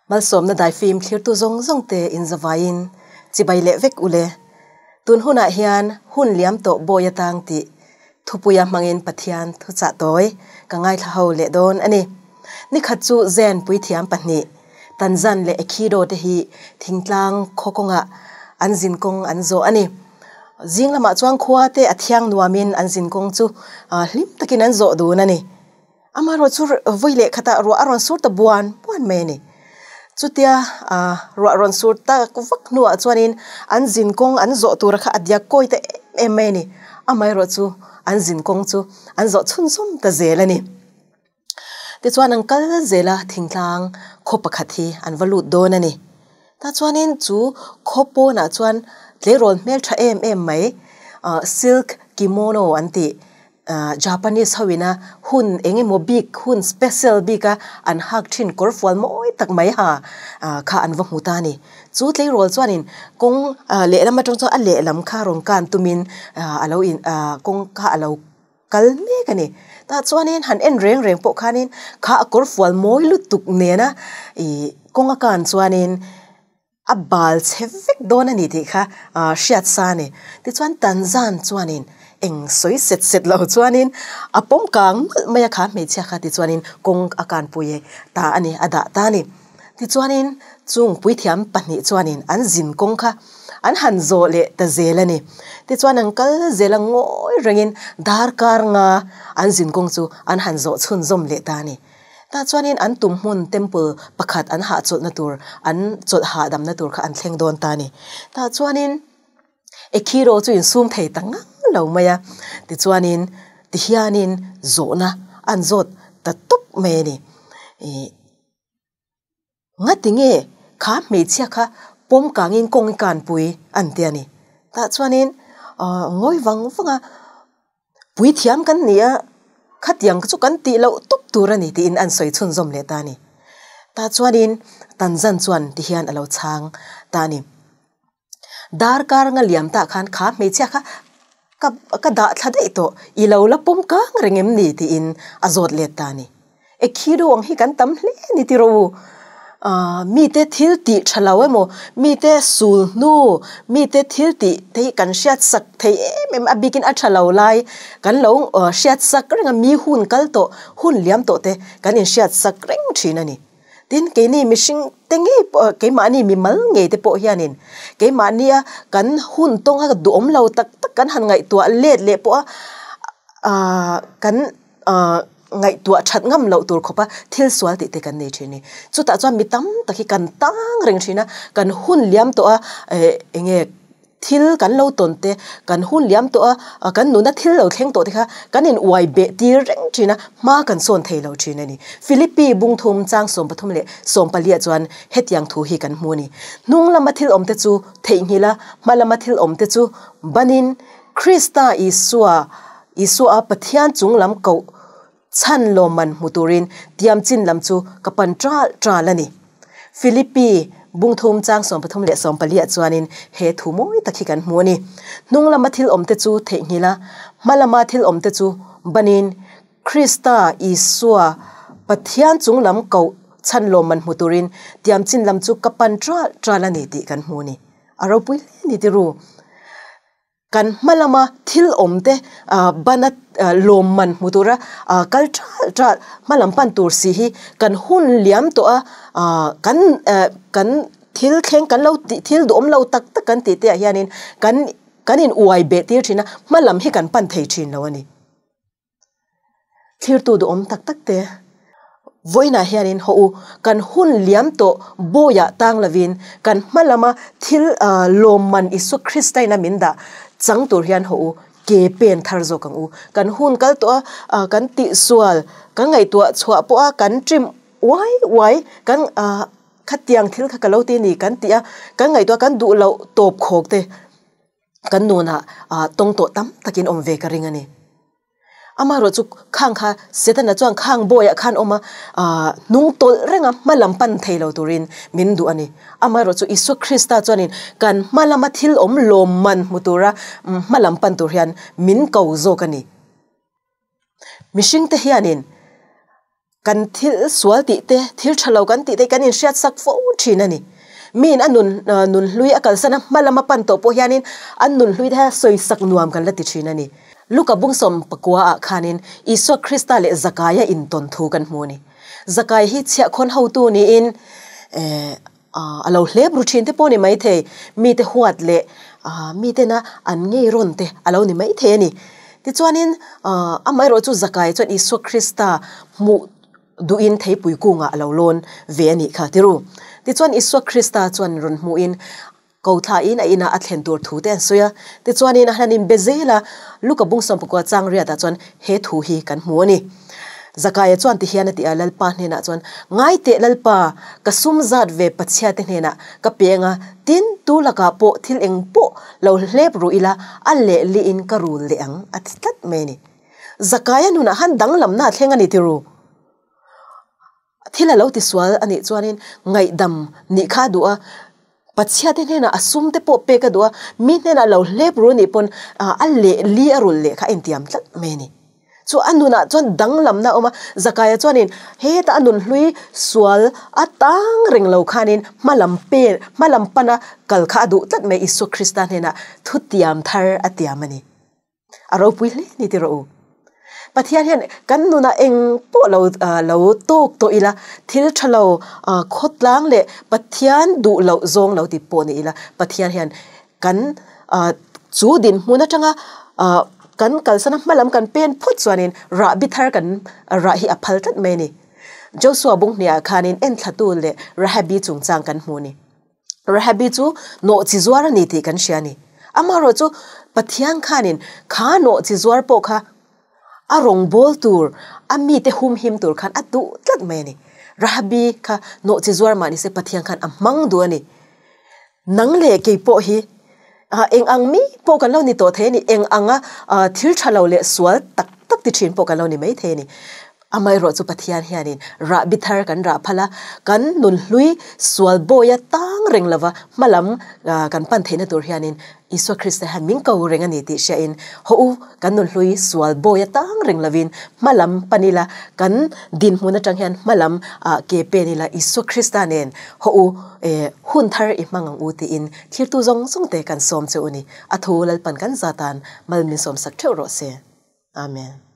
Malsawmna daifim thlirtu zawng zawng te inzavaiin chibai leh vek ule. Tun hunah hian hun liam tawh bawi atang tih thupuia hmangin Pathian thuchah tawi ka ngaithla ho leh dawn a ni. Nikhat chu Zen puithiam pahnih Tanzan leh Ekhido te hi thingtlang khaw kawngah an zinkawng an zawh a ni. Zing lamah chuan khua te a thiang nuamin an zinkawng chu hlim takin an zawh dun a ni. Amaherawh chu vawi leh khatah ruah a rawn sur ta buan buan mai a ni. Chutia ruah rawn sur tak vak hnuah chuanin an zin kawng an zawh tura kha a diak kawi ta em em mai a ni. Amaherawh chu an zin kawng chu an zawh chhunzawm ta zel a ni. Tichuan an kal zel a, thingtlang khaw pakhat hi an va lut dawn a ni. Tah chuanin chu khaw pawnah chuan tleirawl hmeltha em em mai silk kimono an tih Japanese ho ina hun eng emaw bik hun special bik a an hak thin kawr fual mawi tak mai ha kha an va hmu ta a ni. Chu tleirawl chuanin kawng lehlam atang chuan a lehlam kha rawn kan tumin a lo in kawng kha a lo kal mek a ni. Tah chuanin han en reng reng pawh khanin kha a kawr fual mawi lutuk nena ih kawng a kan chuanin A bal chhe vek dawn a ni tih kha hriat sa a ni. Tichuan Tanzan chuanin eng sawi set set lo chuanin a pawm kang nawlh mai a kha hmeichhia kha tichuanin kawng a kanpui ta a ni, a dah ta a ni. Tichuanin chung puithiam pahnih chuanin an zin kawng kha an han zawh leh ta zel a ni. Tichuan an kal zel a ngawi rengin darkar nga an zin kawng chu an han zawh chhunzawm leh ta a ni. Tah chuanin an tum hmun temple pakhat an hahchawlhna tur, an chawlh hahdamna tur kha an thleng dawn ta a ni. Tah chuanin Ekhiro chu insum thei ta ngang lo mai a, tichuanin tihianin zawhna an zawt ta tawp mai a ni. Ih. Ngati nge kha hmeichhia kha pawm kangin kawng i kanpui an ti a ni. Tah chuanin ngawi vang vang a, puithiam kan ni a, khatiang chu kan tih loh tawp tur a ni tiin an sawi chhunzawm leh ta a ni. Tah chuanin Tanzan chuan tihian a lo chhang ta a ni. Darkar nga liam tah khan kha hmeichhia kha ka ka dah thla daih tawh, i lo la pawm kang reng em ni tiin a zawt let ta a ni. E khi deuh ang hi kan tam hle ni tiraw u. Aaa mite thil tih tha lo emaw, mite sul hnu, mite thil tih te hi kan hriat sak thei em em a bikin a tha lo lai kan lo hriat sak reng a, mi hun kal tawh, hun liam tawh te kan inhriat sak reng thin a ni. Tin, keini mihring te ngei pawh, keimahni mimal ngei te pawh hianin keimahnia kan hun tawnga duhawm lo tak tak kan han ngaihtuah let leh pawh a, aaa kan aaa ngaihtuah that ngam loh tur khawpa thil sual tih te kan nei thin a ni. Chutah chuan mi tam tak hi kan tang reng thin a, kan hun liam tawh a, eh eng nge Thil kan lo tawn te, kan hun liam tawh a, kan nuna thil lo thleng tawh te kha kan in uai beh tir reng thin a, hma kan sawn thei lo thin a ni. Philippi bungthum chang 33 leh 14 chuan hetiang thu hi kan hmu a ni. Hnung lama thil awm te chu theihnghilh a, hma lama thil awm te chu banin Krista Isua, Isua a Pathian chung lam koh chhan lawmman hmu turin tiam chin lam chu ka pan ṭal ṭal a ni. Philippi bungthum chang 13 leh 14 ah chuanin he thu mawi tak hi kan hmu a ni. Hnung lama thil awmte chu theihnghilh a, hma lama thil awmte chu banin Krista Isua Pathian chung lam koh chhan lawmman hmu turin tiam chin lam chu ka pan ṭal ṭal a ni tih kan hmu a ni. A ropui hle a ni tiru. Kan hma lama thil awm te bana lawmman hmu tura kal ṭalh ṭalh hma lam pan tur si hi kan hun liam tawh a, kan kan thil thleng kan lo tih thil duhawm lo tak tak kan tih te ah hianin kan kan in uai beh tir thin a, hma lam hi kan pan thei thin lo a ni. Thlirtu duhawm tak tak te vawiinah hianin haw u, kan hun liam tawh bawiah tang lovin kan hma lama thil lawmman Isua Kristaina min dah chang tur hian haw u, ke pen thar zawk ang u. Kan hun kal tawh a, kan tihsual, kan ngaihtuah chhuah pawha kan trim uai uai, kan khatiang thil kha ka lo ti a ni kan tih a, kan ngaihtuah kan duh loh tawp khawk te kan nunah tawng tawh tam takin awm ve ka ring a ni. Amaherawh chu khang kha Setana chuan khang bawiah khan awm a, hnung tawlh reng a hma lam pan thei lo turin min duh a ni. Amaherawh chu Isua Krista chuanin kan hma lama thil awm lawmman hmu tura hma lam pan tur hian min ko zawk a ni. Mihringte hianin. Kan thil sual tih te, thil tha lo kan tih te hi kan inhriat sak fo thin a ni. Miin a nun nun hlui a kalsan a hma lama pan tawh pawh hianin an nun hlui te hian sawisak nuam kan la ti thin a ni. Luka bungsawm pakua ah khanin Isua Krista leh Zakaia intawn thu kan hmu a ni. Zakai hi chhiahkhawn hotu niin a lo hlep ru thin te pawh a ni maithei, mite huat leh mitena an ngei rawn te a lo ni maithei a ni. Tichuanin amaherawh chu Zakai chuan Isua Krista hmuh duhin theipui kungah a lo lawn ve a nih kha tiru. Tichuan Isua Krista chuan rawn hmuhin ko thlain a inah a thlen tur thu te an sawi a. Tichuanin a han inbe zel a, Luka bung sawmpakua chang riatah chuan he thu hi kan hmu a ni. Zakaia chuan tihian a ti a, Lalpa hnenah chuan, Ngai teh Lalpa, ka sum zat ve Pathiate hnenah ka peng a, tin, tu lakah pawh thil eng pawh lo hlep ru ila, a lehliin ka rul leh ang, a ti tlat mai a ni. Zakaia nunah han danglamna a thleng a ni tiru. Thil a lo tisual a nih chuanin ngaihdam nih kha a duh a, Pathiate hnenah a sum te pawh pek a duh a, mi hnenah lo hlep ru a nih pawn a leh li a rul leh kha a intiam tlat mai a ni. Chu a nunah chuan danglamna a awm a, Zakaia chuanin hetah a nun hlui sual a tang reng lo khanin hma lam pen hma lam pana kal kha a duh tlat mai Isua Krista hnenah thutiam thar a tiam a ni. A ropui hle ni tih rawh u. Pathian hian kan nunah eng pawh lo lo tawk tawh ila, thil tha lo khawtlang leh Pathian duh loh zawng lo ti pawh ni ila, Pathian hian kan chu dinhmun atanga kan kalsana hma lam kan pen phawt chuanin rahbi thar kan rah hi a phal tlat mai a ni. Joshua bunghniah khanin enthlatu leh Rahabi chungchang kan hmu a ni. Rahabi chu nawh chi zuar a ni tih kan hria a ni. Amaherawh chu Pathian khanin kha nawh chi zuar pawh kha a rawngbâwl tur, a mite humhim tur khan a duh tlat mai a ni. Rahabi kha nawh chi zuar mah ni se Pathian khan a hmang duh a ni. Nang leh kei pawh hi eng ang mi pawh kan lo ni tawh thei a ni, eng anga thil tha lo leh sual tak tak ti thin pawh kan lo ni mai thei a ni. Amaherawh chu Pathian hianin rahbi thar kan rah phal a, kan nunhlui sual bawi a tang reng lova hmalam kan pan theihna tur hianin Isua Krista hian min ko reng a ni tih hriain haw u, kan nunhlui sual bawi a tang reng lovin hmalam pan ila, kan dinhmun atang hian hmalam ke pen ila Isua Krista nen haw u hun thar i hmang ang u tiin thirtu zawng zawng te kan sawm che u ni. A thu Lalpan kan zatan mal min sawmsak theuh rawh se. Amen.